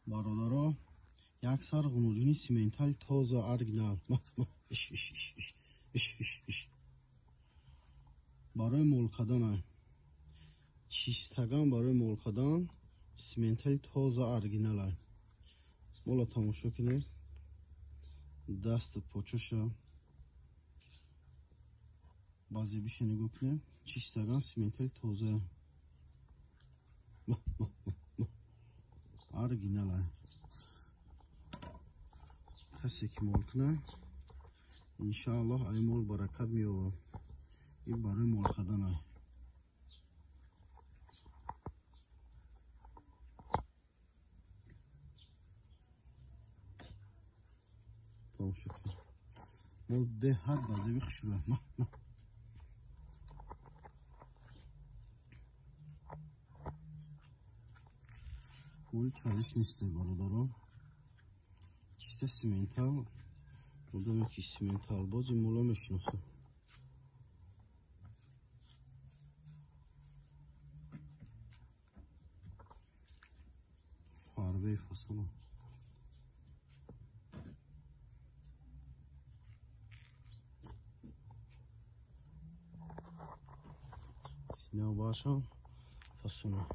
Бародаро, як сар ғунуҷуни симентал тоза оригинал. Барои мол кардан, чистаган барои мол кардан симентали тоза оригинал. Мола тамошо кунед, дасту почоша баъзе биша нигоҳ кунед, чистаган симентали тоза оригинал. Касе ки мол кунад, иншааллоҳ ай мол баракат меёбад. Ин барои мол кардан. Тамошо кунед, мол беҳад базеби хушрӯя. Моли чалиш несте, бародаро, чиста симентал. Одаме ки симентал бози мола мешиносад. Фарбеи фасона синав башам фасона.